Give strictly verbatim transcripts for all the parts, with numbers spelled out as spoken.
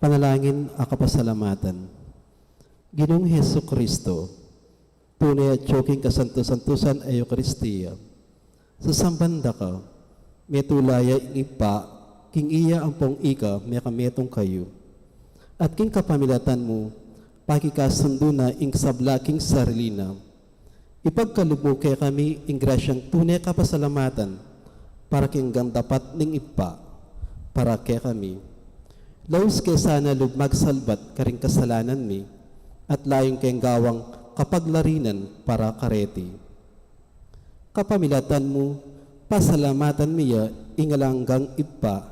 Panalangin a kapasalamatan. Ginung Jesucristo, tune atyu king kasantu-santusan a Eukaristia. Sasamban da ka, metula ya ing Ibpa, king iya ampong ika mekametung kayu. At king kapamilatan mu, pakikasundu na ing sabla king sarili na. Ipagkalub mu kekami ing grasyang tune kapasalamatan para king anggang dapat ning Ibpa para kekami. Laus ke sana lub magsalbat karing kasalanan mi at layun keng gawang kapaglarinan para kareti. Kapamilatan mu, pasalamatan mi ya ing alang anggang Ibpa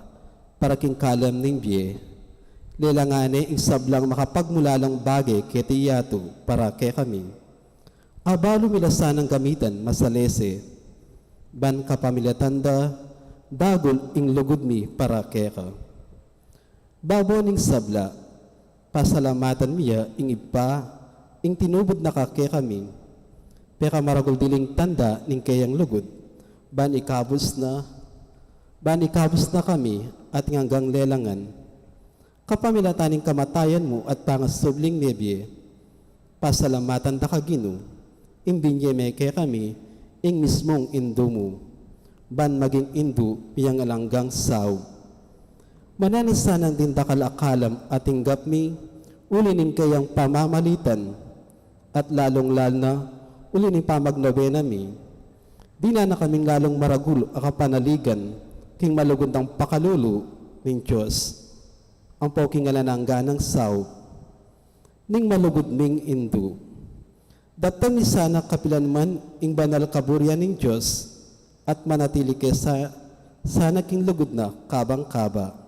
para king kalam ning bie. Lelangan ne ing sablang makapagmulalang bage keti yatu para kekami. Abalu mi la sanang gamitan masalese, ban kapamilatan da, dagul ing lugud mi para keka. Babo ning sabla, pasalamatan mi ya ing Ibpa, ing tinubud na ka kekami, pekamaragul diling tanda ning keyang lugud, ban ikabus na, ban ikabus na kami at ing anggang lelangan. Kapamilatan ning kamatayan mu at pangasubling mebie, pasalamatan da ka Ginu, ing binie me kekami ing mismung Indu mu, ban maging Indu mi ing alang anggang saup. Mananu sana ding dakal a kalam a tinggap mi, uli ning keyang pamamalitan, at lalung-lalu na, uli ning pamagnobena mi, dinan na kaming lalung maragul a kapanaligan, king malugud nang pakalulu ning Dios, ampo king alang angga nang saup, ning malugud ming Indu. Daptan mi sana kapilan man ing banal kaburian ning Dios, at manatili ke sa-, sana king lugud na kabang kaba.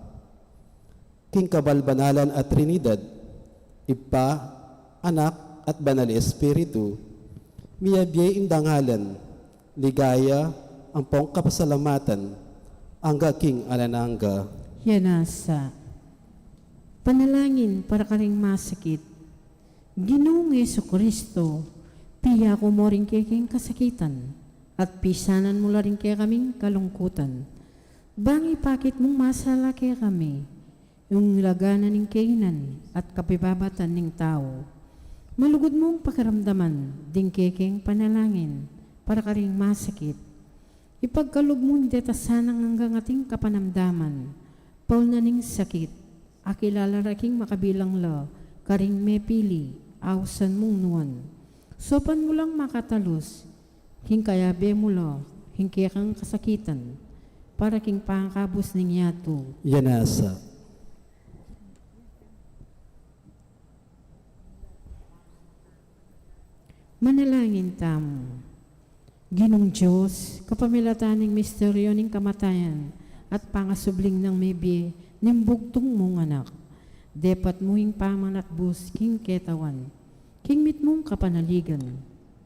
King kabalbanalan a Trinidad, Ibpa, Anak, at Banal Espiritu, miyabie ing dangalan, ligaya, ampong kapasalamatan, angga king alang angga. Yanasa. Panalangin para karing masakit. Ginung Jesucristo, piyaku mu ring kekeng kasakitan, at pisanan mu la ring kekaming kalungkutan. Bang ipakit mung masala kekami ing laganan ning kainan at kapibabatan ning tau. Malugud mung pakiramdaman ding kekeng panalangin para karing masakit. Ipagkalub mu deta sanang anggang ating kapanamdaman, paul na ning sakit, akilala ra king makabilang la karing mepili, ausan mung nuan. Saupan mu lang makatalus, king kayabe mu la, king kekang kasakitan, para king pangakabus ning yatu. Yanasa. Manalangin tamu. Ginung Dios, kapamilatan ning misteryo ning kamatayan at pangasubling nang mebie ning bugtung mung Anak, depat mu ing pamanatbus king ketawan, king mitmung kapanaligan,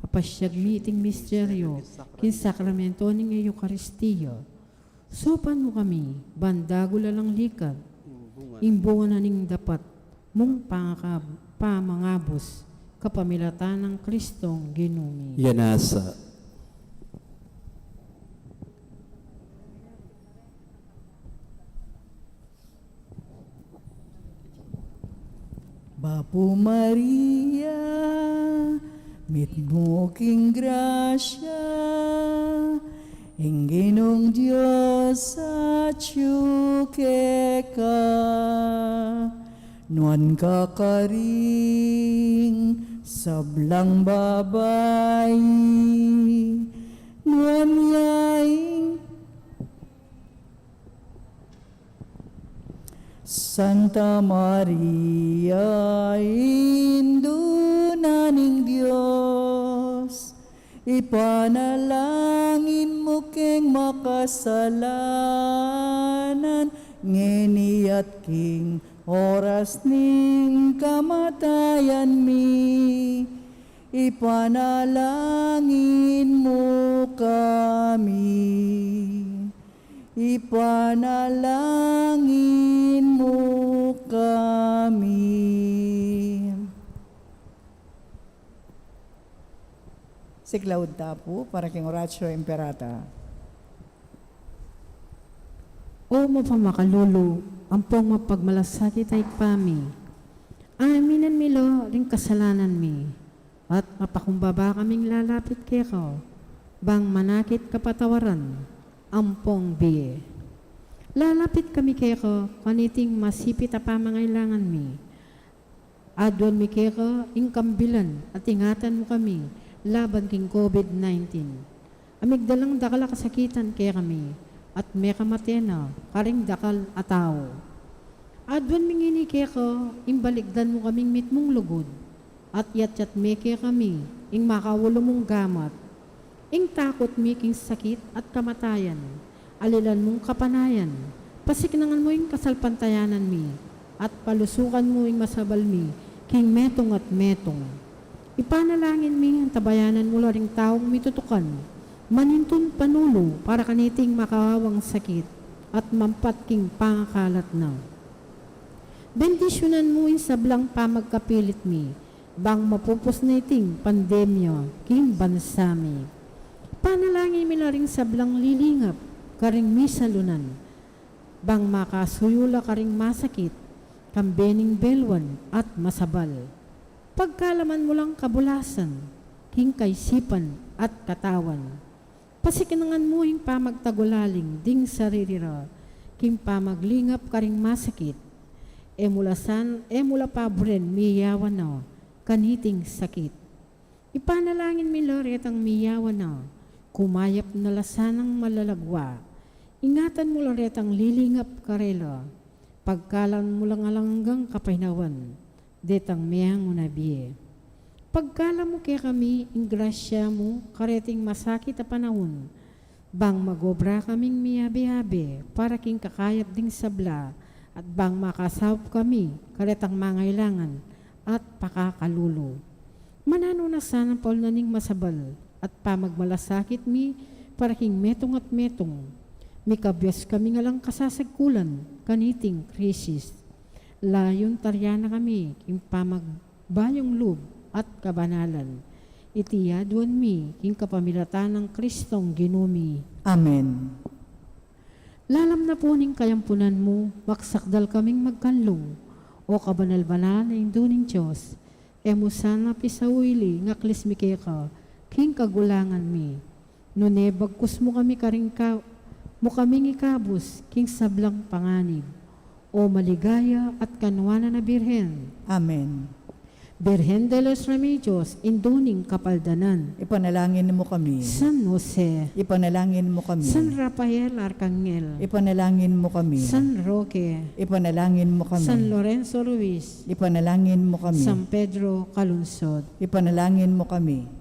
papasyag mi iting misteryo king sakramento ning Eukaristia. Saupan mu kami, ban dagul alang likat, ing bunga na ning dapat mung pangakab-, pamangabus, kapamilatan nang Kristong Ginu mi. Yanasa. Bapu Maria, mitmu king grasya, ing Ginung Dios atyu keka, nuan ka karing sablang babai, nuan ya ing Santa Maria, Indu na ning Dios, ipanalangin mu keng makasalanan, ngeni at king oras ning kamatayan mi. Ipanalangin mu kami. Ipanalangin mu kami. Siklaud ta pu para king Oratio Imperata. O mapamakalulu, ampong mapagmalasakit a Ibpa mi, aminan mi la ring kasalanan mi, at mapakumbaba kaming lalapit keka, bang manakit kapatawaran, ampong bie. Lalapit kami keka, kaniting masipit a pamangailangan mi, aduan mi keka ing kambilan at ingatan mu kami laban king COVID nineteen. A migdalang dakal a kasakitan kekami at mekamate na karing dakal a tau. Aduan mi ngeni keka ing balikdan mu kaming mitmung lugud at yatyat me kekami ing makaulu mung gamat. Ing takut mi king sakit at kamatayan, alilan mung kapanayan, pasiknangan mu ing kasalpantayanan mi, at palusukan mu ing masabal mi king metung at metung. Ipanalangin mi, antabayanan mu la ring taung mitutukan manintun panulu para kaniting makawawang sakit at mampat king pangakalat na. Bendisyunan mu ing sablang pamagkapilit mi, bang mapupus na iting pandemya king bansa mi. Panalangin mi la ring sablang lilingap karing misalunan, bang makasuyu la karing masakit, kambe ning belwan at masabal. Pagkalaman mu lang kabulasan king kaisipan at katawan. Pasiknangan mu ing pamagtagulaling ding sarili ra king pamaglingap karing masakit. E mu la san, e mu la paburen miyawan na kaniting sakit. Ipanalangin mi la retang miyawan na, kumayap na la sanang malalagwa. Ingatan mu la retang lilingap karela. Pagkalan mu lang alang anggang kapaynawan detang meangu na bie. Pagkalan mu kekami ing grasya mu kareting masakit a panaun, bang magobra kaming miyabe-yabe para king kakayap ding sabla, at bang makasaup kami karetang mangailangan at pakakalulu. Mananu na sanang paulnan ning masabal at pamagmalasakit mi para king metung at metung. Mikabias kami ngan lang kasasagkulan kaniting krisis. Layun taryan na kami king pamagbayung lub at kabanalan. Iti aduan mi king kapamilatan nang Kristong Ginu mi. Amen. Lalam na pu ning kayampunan mu, magsakdal kaming magkanlung, o kabanal-banal a Indu ning Dios. E mu sana pisauili ing aklis mi keka king kagulangan mi. Nune bagkus mu kami karing ka-, mu kaming ikabus king sablang panganib. O maligaya at kanuanan a Birhen. Amen. Birhen de los Remedios, Indu ning Kapaldanan. Ipanalangin mu kami. San Jose. Ipanalangin mu kami. San Rafael Arcangel. Ipanalangin mu kami. San Roque. Ipanalangin mu kami. San Lorenzo Ruiz. Ipanalangin mu kami. San Pedro Calungsod. Ipanalangin mu kami.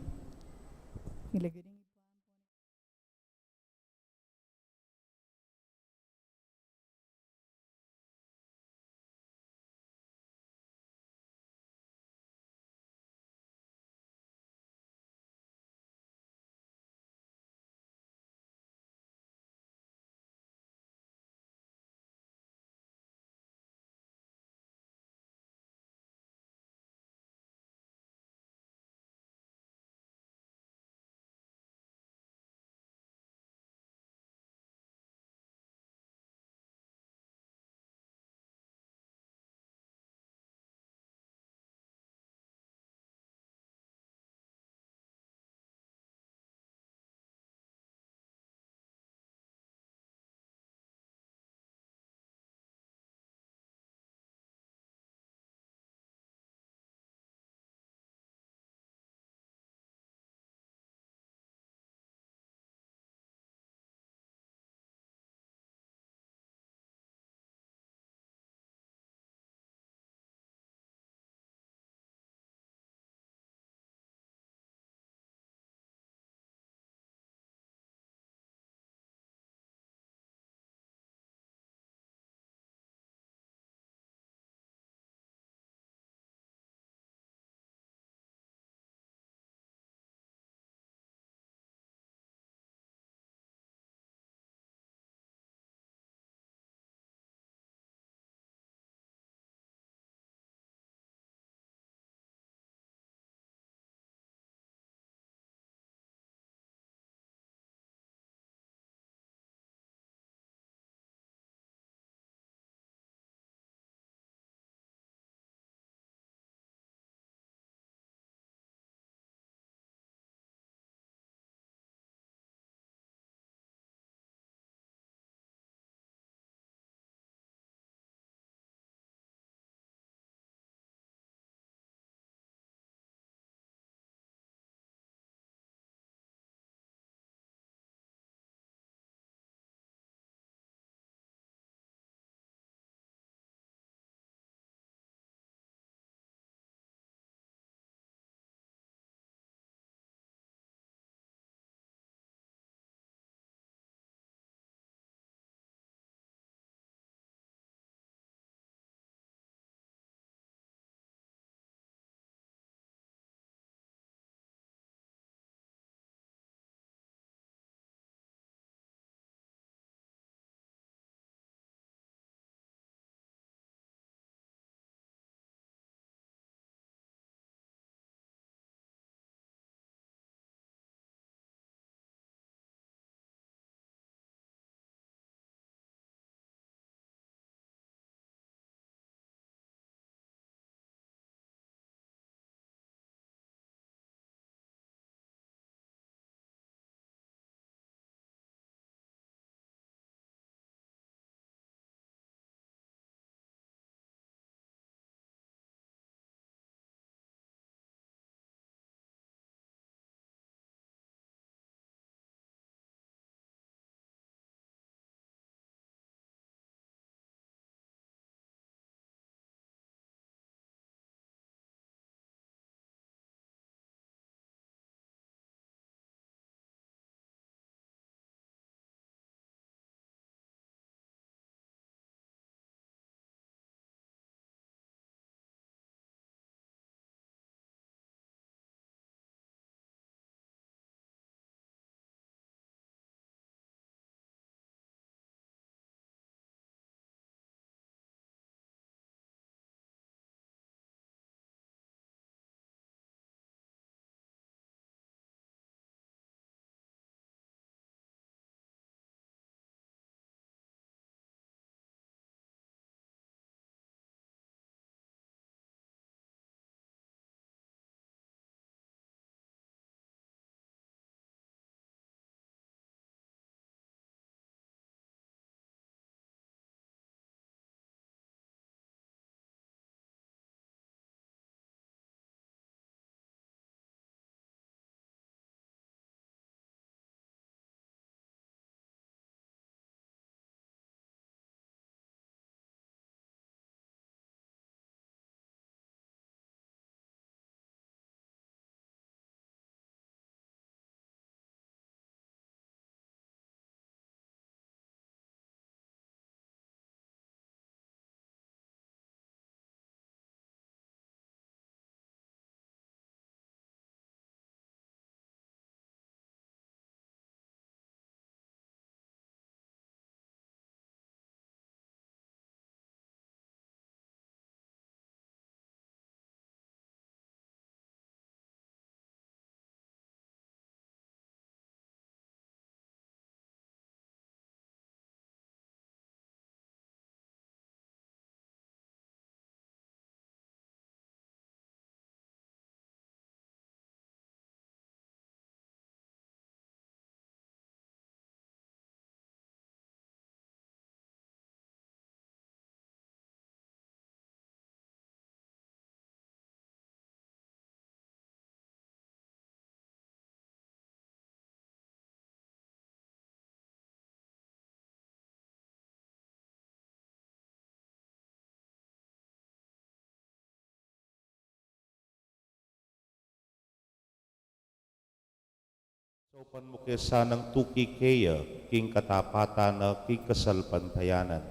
Saupan mu ke sanang tuki keya king katapatan na king kasalpantayanan.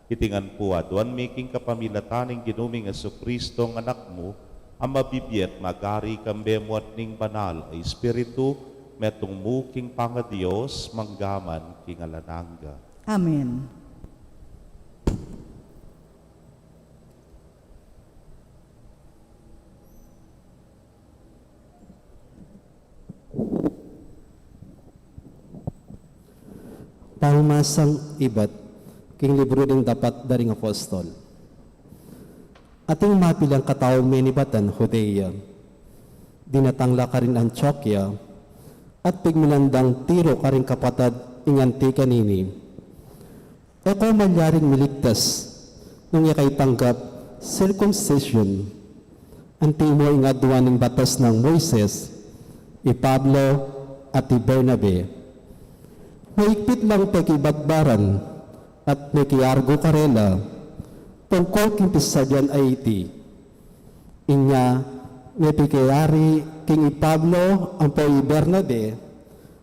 Iti ngan pu aduan mi king kapamilatan ning Ginu ming Jesucristo, Anak mu, a mabibie at magari kambe mu at ning Banal a Espiritu, metung mu king pangaDios, mangga man king alang angga. Amen. Pamamasang ibat king libru ding Dapat da ring Apostol. Ating mapilan katau menibatan Judea, dinatang la karin Antioquia, at pigmulan dang tiru karing kapatad ing anti kanini. E ko malyaring miligtas nung e kay tanggap circumcision, antimo ing aduan ning batas nang Moises, i Pablo at i Bernabe. Maigpit lang pekibadbaran at mekiargu karela tungkul king pisasabian a iti. Inya, mepikiyari king i Pablo ampo i Bernabe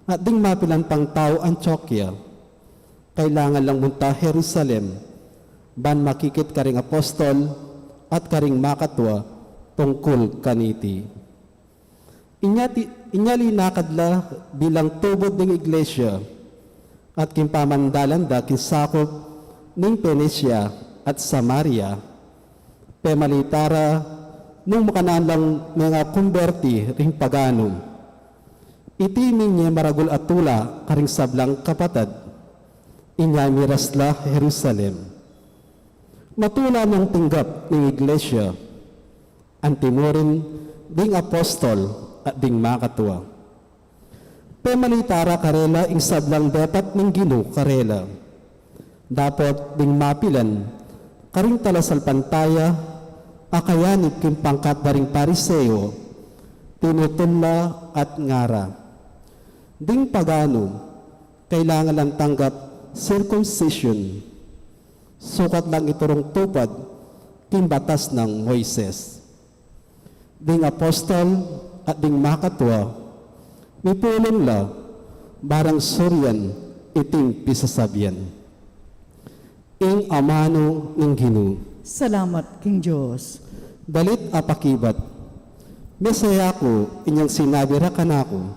at ding mapilan pang tau Antioquia. Kailangan lang munta Jerusalem, ban makikit karing apostol at karing makatua tungkul kaniti. Inya ti-, inya linakad la bilang tubud ning iglesia, at king pamandalan da king sakup ning Fenicia at Samaria, pemalita ra nung makananu lang mengakumberti ring paganu. Iti minye maragul a tula karing sablang kapatad, inya miras la Jerusalem. Matula nang tinggap ning iglesia, antimurin ding apostol at ding makatua. Pemalita ra karela ing sablang depat ning Ginu karela. Dapot ding mapilan karing talasalpantaya a kayanib king pangkat da ring Pariseo, tinutul la at ngara, ding paganu, kailangan lang tanggap circumcision, sukat lang iturung tupad king batas nang Moises. Ding apostol at ding makatua, mipulung la, barang surian iting pisasabian. Ing amanu ning Ginu. Salamat king Dios. Dalit a pakibat. Mesaya ku inyang sinabi ra kanaku,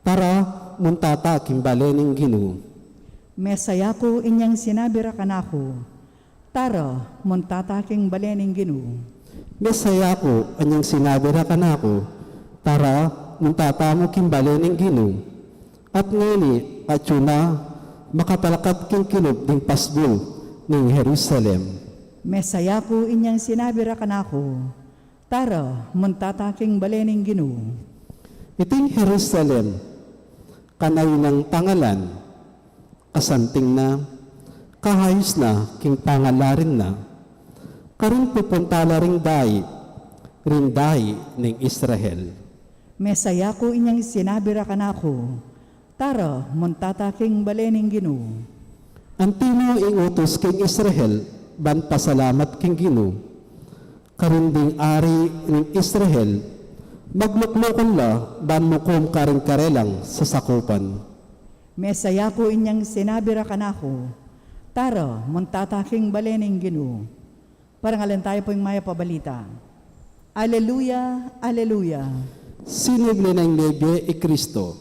tara, munta ta king bale ning Ginu. Mesaya ku inyang sinabi ra kanaku, tara, munta ta king bale ning Ginu. Mesaya ku inyang sinabi ra kanaku, tara, munta ta mu king bale ning Ginu. At ngeni, atyu na, makapalakat king kilub ding pasbul ning Jerusalem. Mesaya ku inyang sinabi ra kanaku, tara, munta ta king bale ning Ginu. Iting Jerusalem, kanayun nang pangalan, kasanting na, kahayus na king pangalarin na, karin pupunta la ring dai, ring dai ning Israel. Mesaya ku inyang sinabi ra kanaku, tara, munta ta king bale ning Ginu. Antimo ing utus king Israel ban pasalamat king Ginu, karin ding ari ning Israel, magluklukun la ban mukum karing karelang sasakupan. Mesaya ku inyang sinabi ra kanaku, tara, munta ta king bale ning Ginu. Parangalan tayu pu ing Mayap a Balita. Aleluya, aleluya. Sinubli nang mebie i Kristo,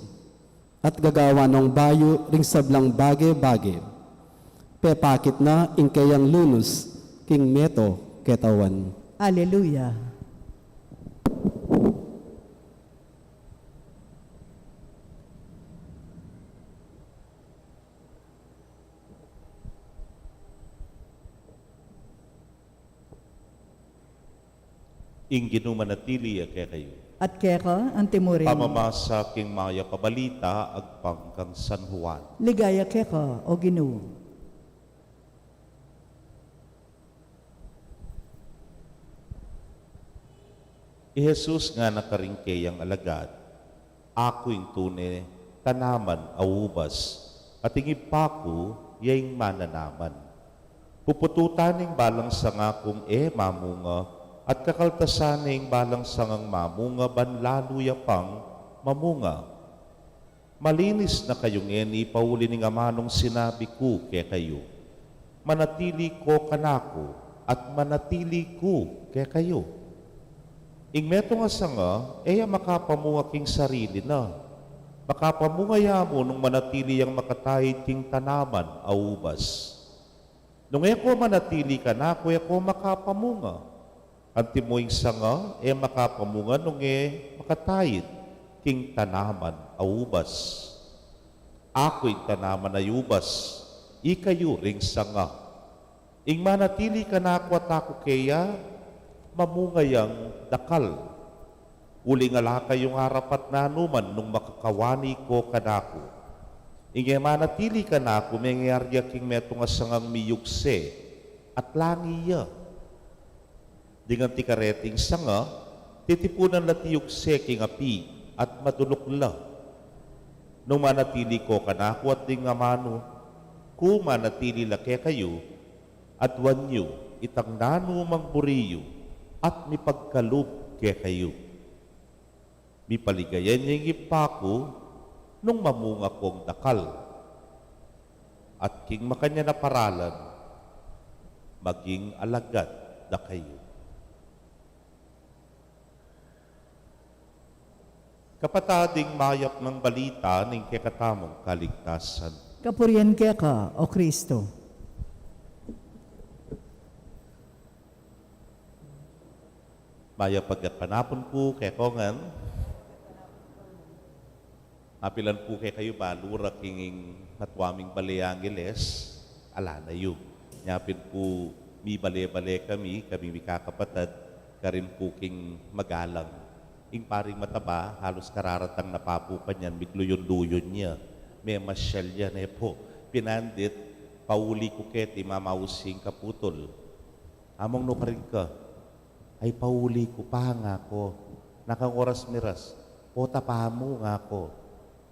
at gagawan nong bayu ring sablang bage-bage. Pepakit na ing keyang lunus king meto ketawan. Aleluya. Ing Ginu manatili ya kekayu. At keka antimurin. Pamamasa king Mayap a Balita agpang kang San Juan. Ligaya keka, O Ginu. I Jesus ngana karing keyang alagad, Aku ing tune tanaman a ubas, at ing Ibpa ku ya ing mananaman. Pupututan ne ing balang sanga kung e mamunga, at kakaltasan ne ing balang sangang mamunga ban lalu ya pang mamunga. Malinis na kayu ngeni pauli ning amanung sinabi ku kekayu. Manatili ko kanaku, at manatili ku kekayu. Ing metung a sanga, e ya makapamunga king sarili na. Makapamunga ya mu nung manatili yang makataid king tanaman a ubas. Nung e ko manatili kanaku, e ko makapamunga. Antimo ing sanga, e makapamunga nung e makataid king tanaman a ubas. Aku ing tanaman a ubas, ikayu ring sanga. Ing manatili kanaku at aku keya, mamunga yang dakal. Uling ala kayung arapat nanuman nung makakawani ko kanaku. Ing e manatili kanaku, mengyari ya king metung a sangang miyugse, at langi ya. Ding anti kareting sanga, titipunan la ti yugse king api, at maduluk la. Nung manatili ko kanaku at ding amanu ku manatili la kekayu, aduan yu itang nanumang buri yu, at mipagkalub kekayu. Mipaligayan ya ing Ibpa ku nung mamunga kong dakal, at king makanyan a paralan, maging alagad da kayu. Kapatad, ing mayap a balita ning kekatamung kaligtasan. Kapurian keka, O Kristo. Mayap a gatpanapun pu kekongan. Apilan pu kekayu balu ra king matua ming bale Angeles, ala na yu. Nya pin pu mibale-bale kami, kami mikakapatad, karin pu king Magalang. Ing paring mataba, halus kararatang na pa pu kanyan, migluyon-luyon ya. Memasyal ya, ne pu. Pinandit, pauli ku keti, mamausi ing kaputul. Among, nu karin ka? Ay, pauli ku pa, ngaku. Nakang oras miras. Pota pa mu, ngaku.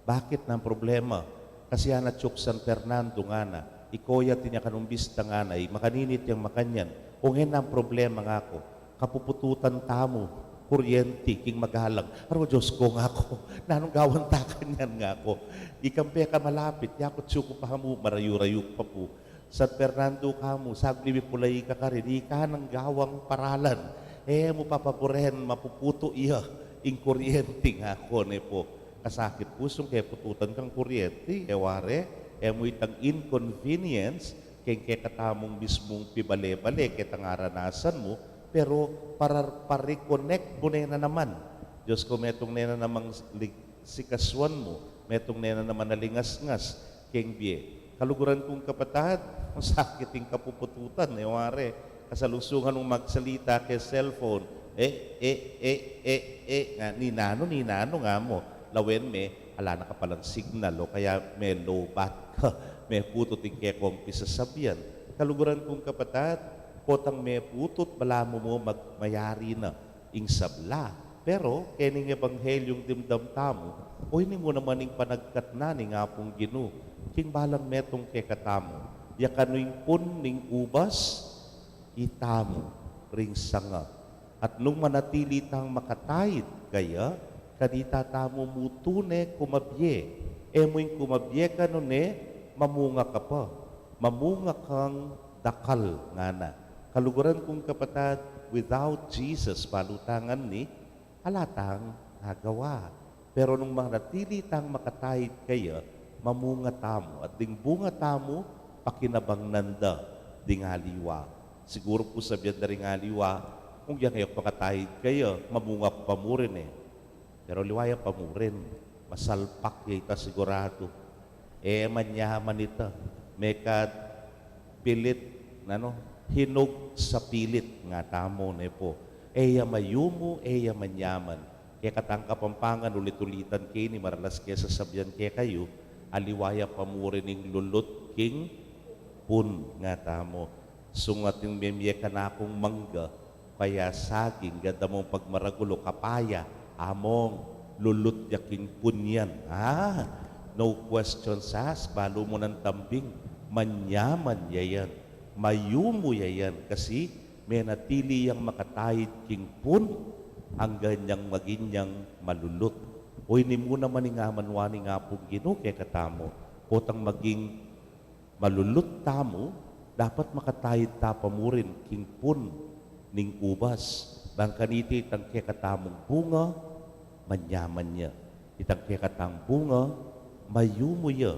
Bakit, nang problema? Kasi ana tiuk San Fernando, ngana. Iko ya, tinya, kanung bista, ngana. I, makaninit yang makanyan. O nge, nang problema, ngaku. Kapupututan tamu kuryenti king Magalang. Aro, Dios ku, ngaku. Nanung gawan ta kanyan, ngaku. Ikang pekamalapit, yaku tiuk pa mu, marayu-rayu pa pu. San Fernando ka mu, saglit mi pu la ika karin, ika nang gawang paralan. E mu papaburen, mapuputu ya ing kuryenti, ngaku, ne pu. Kasakit pusung kepututan kang kuryenti, e ware, e mu itang inconvenience keng kekatamung mismung pibale-bale, ketang aranasan mu, pero para pa-reconnect mu ne na naman. Dios ku, metung ne na namang lig-, sikasuan mu, metung ne na naman a lingasngas keng bie. Kaluguran kung kapatad, masakit ing kapupututan, e ware. Kasalungsungan mung magsalita keng cellphone. E, e, e, e, e, nga, ninanu, ninanu, nga mu. Lawen me, ala na ka palang signal, o kaya me-lowbat ka, meputut ing kekong pisasabian. Kaluguran kung kapatad, potang meputut, balamu mu mag-, mayari na ing sabla. Pero kening ebanghelyung dimdam tamu, oyni mu naman ing panagkat na ning Apung Ginu king balang metung kekatamu. Ya kanu ing pun ning ubas, itamu ring sanga. At nung manatili tang makataid kaya, kanita tamu mu tune kumabie. E mu ing kumabie kanu ne, mamunga ka pa. Mamunga kang dakal, ngana. Kaluguran kung kapatad, without Jesus, balu tang anini, ala tang agawa. Pero nung manatili tang makataid kaya, mamunga tamu, at ding bunga tamu, pakinabangnan da ding aliwa. Siguru pu sabian da ring aliwa, kung yang e ku makataid kaya, mamunga ku pa mu rin e. Pero aliwa ya pa mu rin, masalpak ya ita siguradu. E manyaman ita, mekad pilit, nanu, hinug sa pilit, nga tamu ne pu. E ya mayumu, e ya manyaman. Kekatang Kapampangan, ulit-ulitan ke ini, maralas ke sasabian kekayu, aliwa ya pa mu rin ing lulut king pun, nga tamu. Sungat ing memie kanakung mangga, kaya saging, ganda mung pagmaragul o kapaya, among, lulut ya king pun yan. Ah, no questions asked, balu mu nang tambing, manyaman ya yan, mayumu ya yan, kasi menatili yang makataid king pun, anggang yang maging yang malulut. O ini mu naman ing amanwa ning Apung Ginu kekatamu. Potang maging malulut tamu, dapat makatayid ta pa murin king pun ning ubas, bang kanita itang kekatamung bunga, manyaman ya. Itang kekatang bunga, mayumu ya.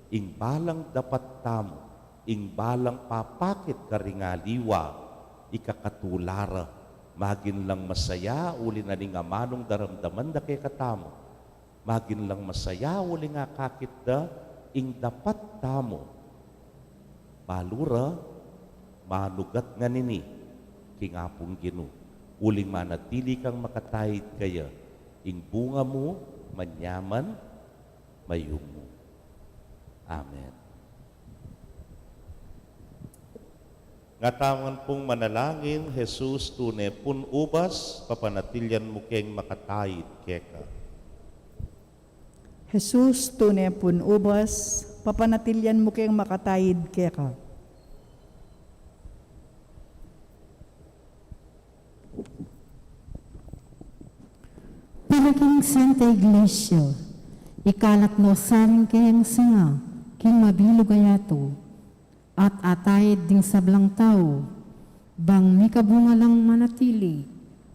Ing balang dapat tamu, ing balang papakit karing aliwa, ikakatula ra. Magin lang masaya uli na ning amanung daramdaman da kekatamu. Magin lang masaya uling akakit da ing dapat tamu. Balu ra, manugat nganini king Apung Ginu, uling manatili kang makatayid kaya, ing bunga mu manyaman, mayumu. Amen. Ngataman pung manalangin. Jesus, tune pun ubas, papanatilian mu keng makatayid keka. Jesus, tune pun ubas, papanatilian mu keng makatayid keka. Para king Santa Iglesia, ikalat no sa rin keng sanga, king mabilug a yatu, at atayid ding sablang tau, bang mikabunga lang manatili,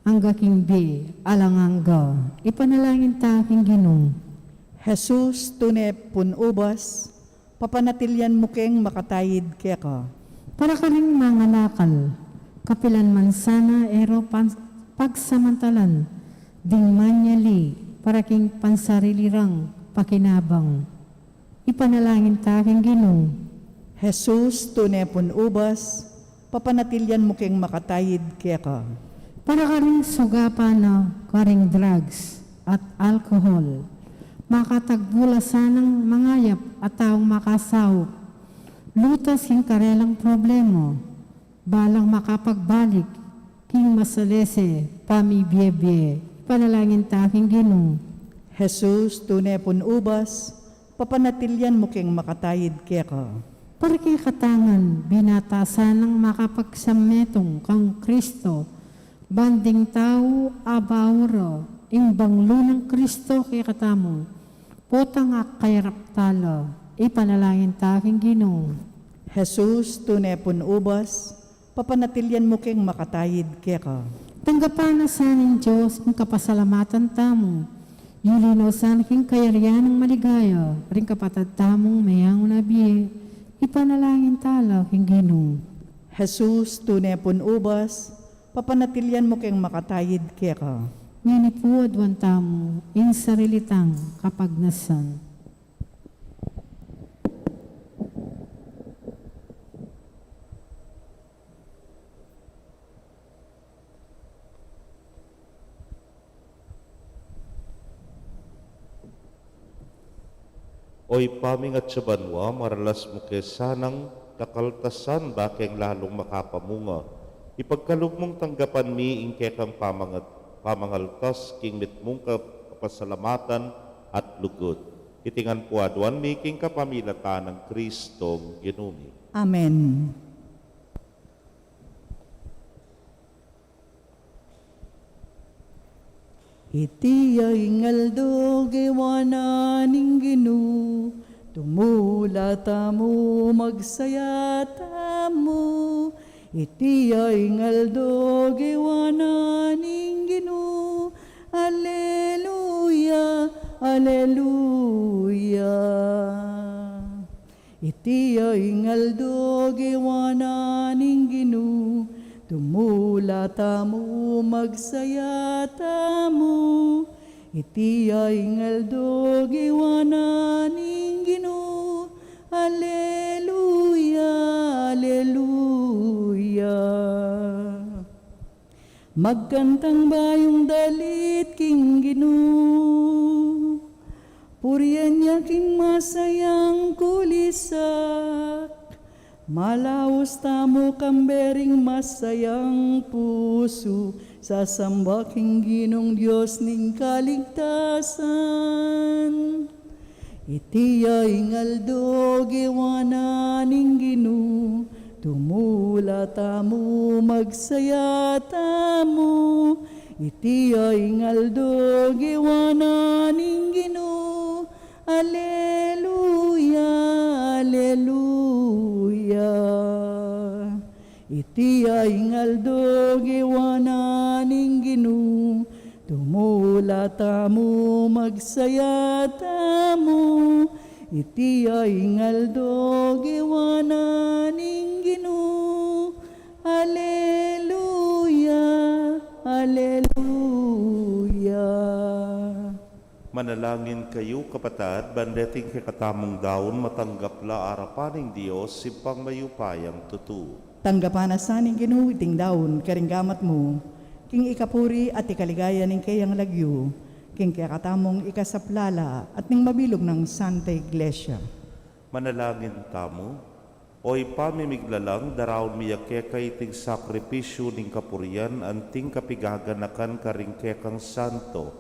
angga king bie alang angga. Ipanalangin ta king Ginu. Jesus, tune pun ubas, papanatilian mu keng makatayid keka. Para karing mangalakal, kapilan man sana e ro pan-, pagsamantalan, ding manyali, para king pansarili rang pakinabang. Ipanalangin ta king Ginu. Jesus, tune pun ubas, papanatilian mu keng makatayid keka. Para karing sugapan na karing drugs at alcohol, makatagpu la sanang mangayap at taung makasaup, lutas king karelang problema, balang makapagbalik king masalese pamibie-bie. Ipanalangin ta king Ginu. Jesus, tune pun ubas, papanatilian mu keng makatayid keka. Para kekatang binata sanang makapagsametung kang Kristo, ban ding tau abaura ing banglu nang Kristo kekatamu, potang akayarap tala. Ipanalangin ta king Ginu. Jesus, tune pun ubas, papanatilian mu keng makatayid keka. Tanggapan na sa ning Dios ing kapasalamatan tamu, yuli no sa king kayarian nang maligaya ring kapatad tamung meyangu na bie. Ipanalangin tala king Ginu. Jesus, tune pun ubas, papanatilian mu keng makatayid keka. Ngeni pu aduan tamu ing sarili tang kapagnasan. O Ibpa mi, atsu ka banua, maralas mu ke sanang kakaltasan, bakeng lalung makapamunga. Ipagkalub mung tanggapan mi ing kekang pamangat-, pamangaltas king mitmung kapasalamatan at lugud. Iti ngan pu aduan mi king kapamilatan nang Kristong Ginu mi. Amen. Iti ya ing aldo gewa na ning Ginu, tumula tamu, magsaya tamu. Iti ya ing aldo gewa na ning Ginu, aleluya, aleluya. Iti ya ing aldo gewa na ning Ginu, tumula tamu, magsaya tamu. Iti ya ing aldo gewa na ning Ginu, aleluya, aleluya. Magkantang bayung dalit king Ginu. Purian ya king masayang kulisak. Malaus tamu kambe ring masayang pusu, sasamba king Ginung Dios ning kaligtasan. Iti ya ing aldo gewa na ning Ginu, tumula tamu, magsaya tamu. Iti ya ing aldo gewa na ning Ginu. Aleluya, aleluya. Iti ya ing aldo gewa na ning Ginu. Tumula tamu, magsaya tamu. Iti ya ing aldo gewa na ning Ginu. Aleluya, aleluya. Manalangin kayu, kapatad, ban deting kekatamung daun matanggap la arapan ning Dios, Ibpang mayupayang tutu. Tanggapan na sa ning Ginu iting daun karing gamat mu, king ikapuri at ikaligaya ning keyang lagyu, king kekatamung ikasaplala at ning mabilug nang Santa Iglesia. Manalangin tamu. O Ibpa ming miglalang, daraun mi ya keka iting sakripisyu ning kapurian anting kapigaganakan karing kekang santo.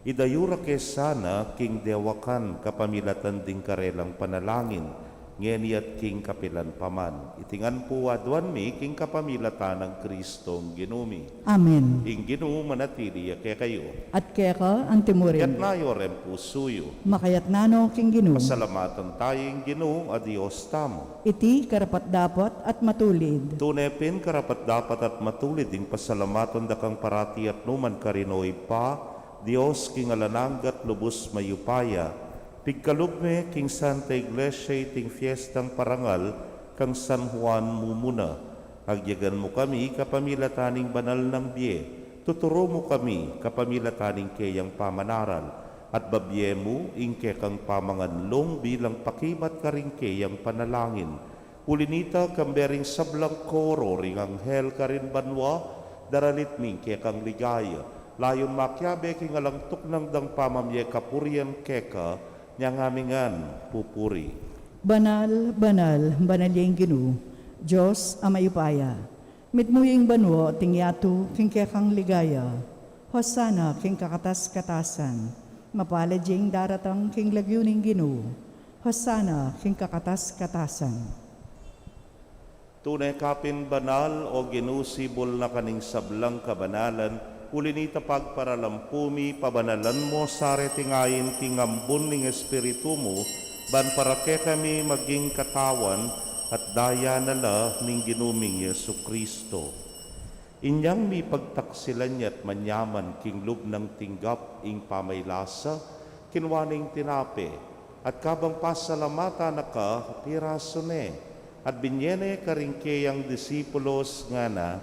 Idayu ra ke sana king dewakan kapamilatan ding karelang panalangin, ngeni at king kapilan pa man. Iti ngan pu aduan mi king kapamilatan nang Kristong Ginu mi. Amen. Ing Ginu manatili ya kekayu. At keka antimurin. Itas yu reng pusu yu. Makatas no king Ginu. Pasalamatan tamu ing Ginu a Dios tamu. Iti karapat-dapat at matulid. Tune pin karapat-dapat at matulid ing pasalamatan da kang parati at nukarin man, O Ibpa, Dios king alang angga at lubus mayupaya. Pigkalub me king Santa Iglesia iting fiestang parangal kang San Juan Mumuna. Agyagan mu kami kapamilatan ning banal nang bie, tuturu mu kami kapamilatan ning keyang pamanaral, at babie mu ing kekang pamanganlung bilang pakibat karing keyang panalangin. Uli nita, kambe ring sablang koro ring anghel karin banua, daralit mi ing kekang ligaya, layun makiabe king alang tuknang dang pamamie kapurian keka, nyang ami ngan pupuri. Banal, banal, banal ya ing Ginu, Dios a mayupaya. Mitmu ya ing banua at ing yatu king kekang ligaya. Hosana king kakatas-katasan. Mapalad ya ing daratang king lagyu ning Ginu. Hosana king kakatas-katasan. Tune ka pin banal, O Ginu, sibul na ka ning sablang kabanalan, uli nita pagparalampu mi, pabanalan mu sa reting ain king ambun ning Espiritu mu, ban para kekami maging katawan at daya na la ning Ginu ming Jesucristo. Inyang mipagtaksilan ya at manyaman king lub nang tinggap ing pamaylasa, kinua ne ing tinape, at kabang pasalamatan na ka, pirasu ne, at binie ne karing keyang disipulos, ngana,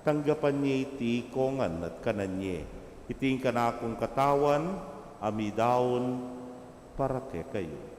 tanggapan ye iti ikongan at kanan ye. Iti ing kanakung katawan, a midaun para kekayu.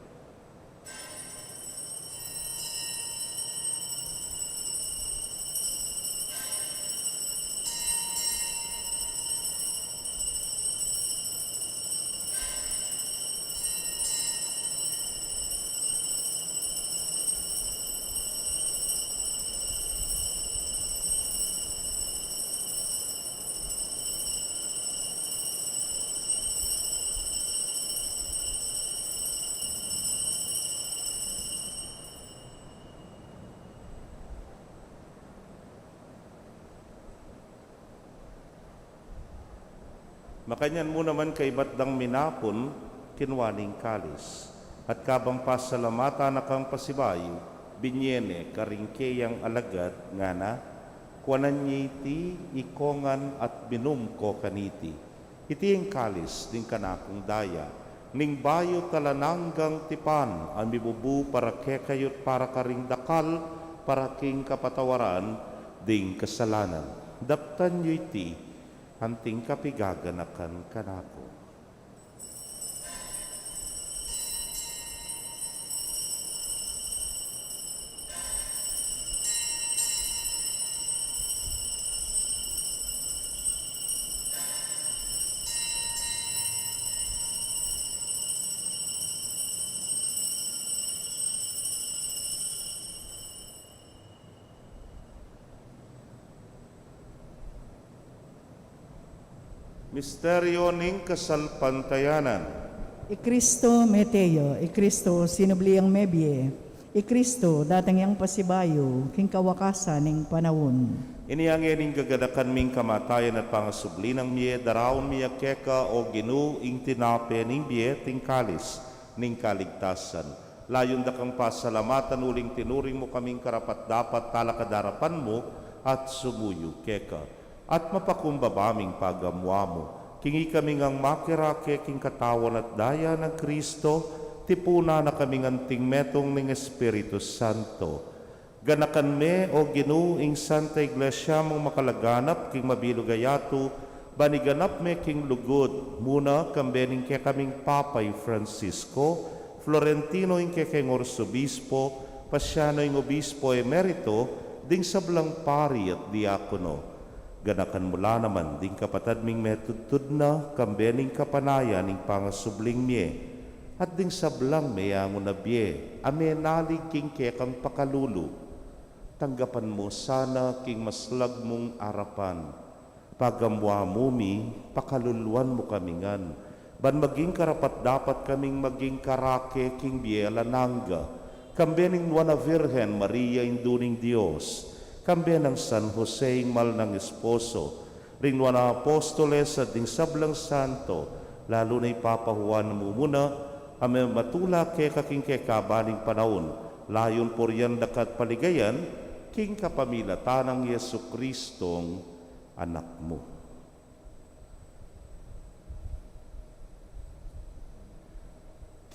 Makanyan mu naman kaibat dang minapun, kinua ne ing kalis, at kabang pasalamatan na kang pasibayu, binie ne karing keyang alagad, ngana, kuanan ye iti ikongan at minum ko kaniti. Iti ing kalis ning kanakung daya, ning bayu at alang anggang tipan, a mibubu para kekayu at para karing dakal, para king kapatawaran ding kasalanan. Daptan yu iti anting kapigaganakan kanaku. Misteryo ning kasalpantayanan. I Kristo mete ya, i Kristo sinubli yang mebie, I Kristo datang yang pasibayu king kawakasan ning panaun. Inya ngening gaganakan mi ing kamatayan at pangasubli nang mie, daraun mi ya keka, o Ginu, ing tinape ning bie at ing kalis ning kaligtasan. Layun da kang pasalamatan uling tinuring mu kaming karapat-dapat talakad king arapan mu at sumuyu keka. At mapakumbaba ming pagamuan mu, king ikami ngang makirake king katawan at daya nang Kristo, tipunan na kaming anting metung ning Espiritu Santo. Ganakan me, o Ginu, ing Santa Iglesia mung makalaganap king mabilug a yatu, ban iganap me king lugud, muna kambe ning kekaming Papa i Francisco, Florentino ing kekeng Arsobispo, Pasiano ing Obispo Emerito, ding sablang pari at diakono. Ganakan mu la naman ding kapatad ming metudtud na, kambe ning kapanayan ning pangasubling mie, at ding sablang meyangu na bie, a menalig king kekang pakalulu. Tanggapan mu sana king maslag mung arapan. Pagamuan mu mi, pakaluluan mu kami ngan, ban maging karapat-dapat kaming maging karake king bie alang angga, kambe ning Nuan a Virgen Maria, Indu ning Dios, kambe nang San Jose, ing mal nang esposo, ring Nuan a Apostoles at ding sablang santo, lalu na i Papa Juan Mumuna, a mematula keka king kekaban ning panaun, layun purian da ka at paligayan, king kapamilatan nang Jesucristong Anak mu.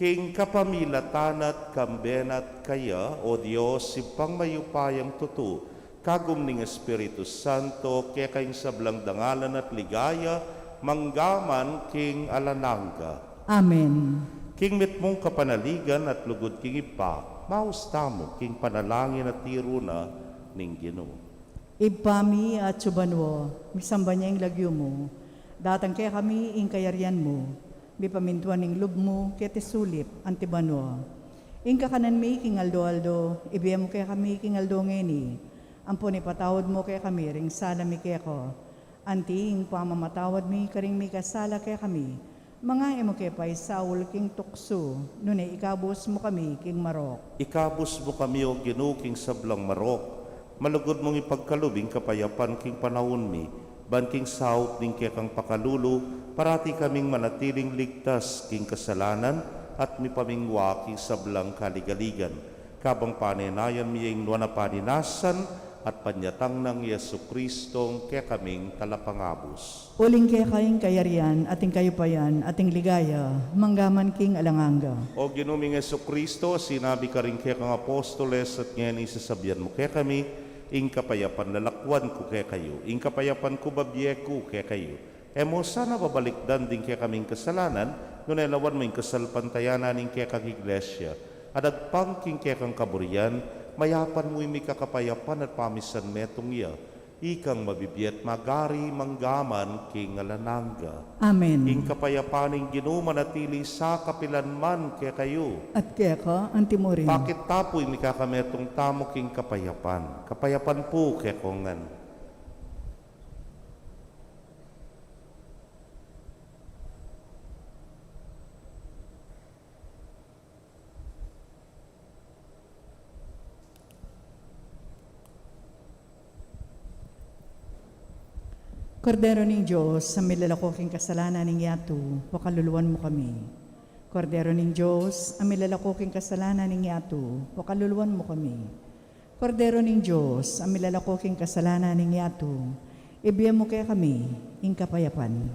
King kapamilatan na at kambe na at kaya, o Dios, Ibpang mayupayang tutu, kagum ning Espiritu Santo, keka ing sablang dangalan at ligaya, manggaman king alang angga. Amen. King mitmung kapanaligan at lugud king Ibpa, maus tamu king panalangin a tiru na ning Ginu. Ibpa mi, atsu ka banua, misamban ya ing lagyu mu, datang kekami ing kayarian mu, mipamintuan ing lub mu keti sulip anti banua. Ing kakanan mi king aldo-aldo, ibie mu kekami king aldo ngeni, ampon ipatawad mu kekami ring sala mi keka, anti ing pamamatawad mi karing mikasala kekami, manga e mu ke paisaul king tuksu, nune ikabus mu kami king marok. Ikabus mu kami, o Ginu, king sablang marok. Malugud mung ipagkalub ing kapayapan king panaun mi, ban king saup ning kekang pakalulu, parati kaming manatiling ligtas king kasalanan at mipamingwa king sablang kaligaligan. Kabang panenayan mi ing nuan a paninasan at panyatang nang Jesucristong kekaming Talapangabus. Uling keka ing kayarian, at ing kayupayan, at ing ligaya, manggaman king alang angga. O Ginu ming Jesucristo, sinabi karing kekang apostoles, at ngeni sasabian mu kekami, ing kapayapan lalakwan ku kekayu, ing kapayapan ku babie ku kekayu. E mu sana babalikdan ding kekaming kasalanan, nune lawan mu ing kasalpantayanan ning kekang Iglesia, at agpang king kekang kaburian, mayapan mu ing mikakapayapan at pamisan metung ya, ikang mabibie at magari manggaman king alang angga. Amen. Ing kapayapan ning Ginu manatili sa kapilan man kekayu. At keka antimurin. Pakit ta pu ing mikakametung tamu king kapayapan. Kapayapan pu kekongan. Kordero ning Dios, a milalako king kasalanan ning yatu, pakaluluan mu kami. Kordero ning Dios, a milalako king kasalanan ning yatu, pakaluluan mu kami. Kordero ning Dios, a milalako king kasalanan ning yatu, ibie mu kekami ing kapayapan.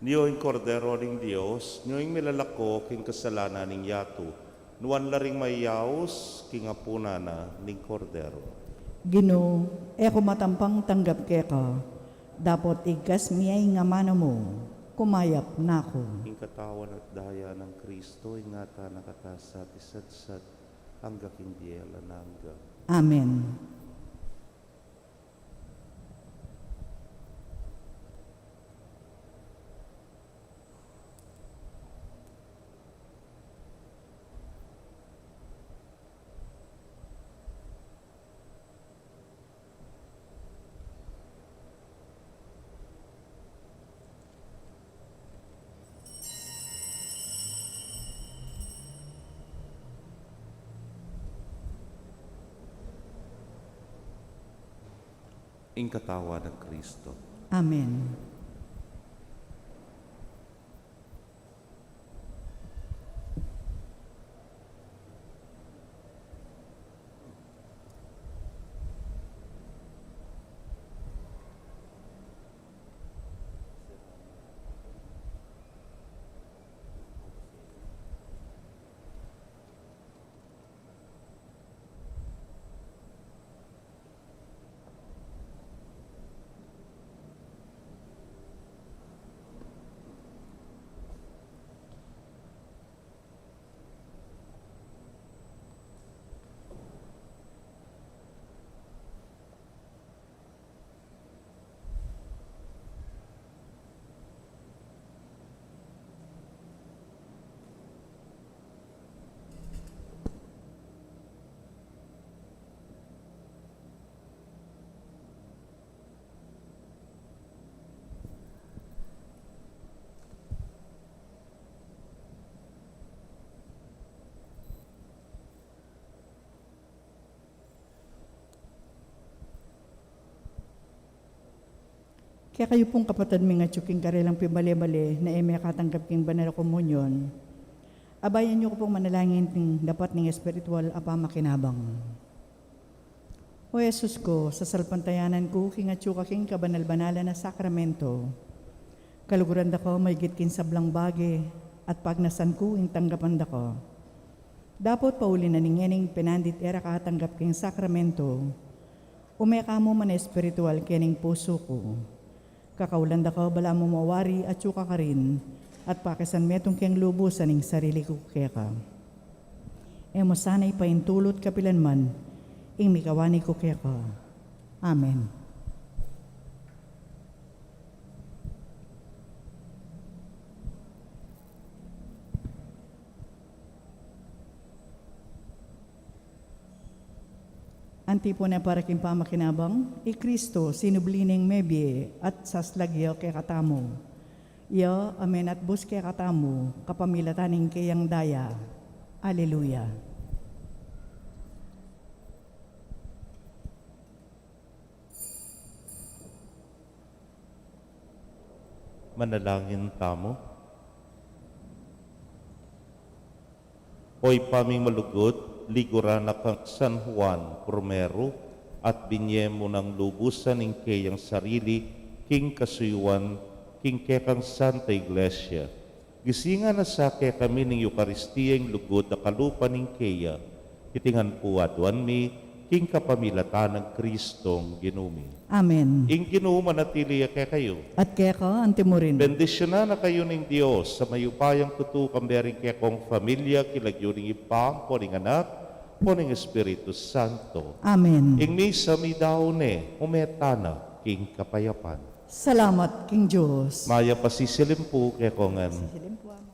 Nyo ing Kordero ning Dios, nyo ing milalako king kasalanan ning yatu, nuan la ring mayaus king apunan na ning Kordero. Ginu, e ku matampang tanggap keka, dapot igkas mi ya ing amanu mu, kumayap na ku. Ing katawan at daya nang Kristo, ingatan na kata sa at isadsad, angga king bie alang angga. Amen. Ing katawan nang Kristo. Amen. Kekayu pung kapatad ming atyu king karelang pimale-male na e mekatanggap king banal a komunyon, abayan yu ku pung manalangin king dapat ning espiritual a pamakinabang. O Jesus ku, sasalpantayanan ku king atyu ka king kabanal-banalan a sakramento. Kaluguran da ka maigit king sablang bage at pagnasan ku ing tanggapan da ka. Dapot pauli na ning ngening penandit e ra ka atanggap king sakramento, ume ka mu man espiritual kening pusu ku. Kakaulan da ka balamu mawari atyu ka karin at pakisan metung keng lubusan ing sarili ku keka. E mu sana ipaintulut kapilan man ing mikawani ku keka. Amen. Antipona para king pamakinabang, i Kristo sinubli neng mebie at saslag ya kekatamu. Iya a menatbus kekatamu kapamilatan ning keyang daya. Aleluya. Manalangin tamu. O Ibpa ming malugud, liguran na kang San Juan Primero at binye mu nang lubusan ing keyang sarili king kasuyuan king kekang Santa Iglesia. Gisingan na sa kekami ning Eukaristia ing lugud a kalupa ning keya. Iti ngan pu aduan mi king kapamilatan nang Kristong Ginu mi. Amen. Ing Ginu manatili ya kekayu. At keka antimurin. Bendisyunan na kayu ning Dios a mayupayang tutu, kambe ring kekong familia, king lagyu ning Ibpa, ampo ning Anak, ampo ning Espiritu Santo. Amen. Ing misa midaun ne, ume tana king kapayapan. Salamat king Dios. Mayap a sisilim pu kekongan. Sisilim pu, Ama.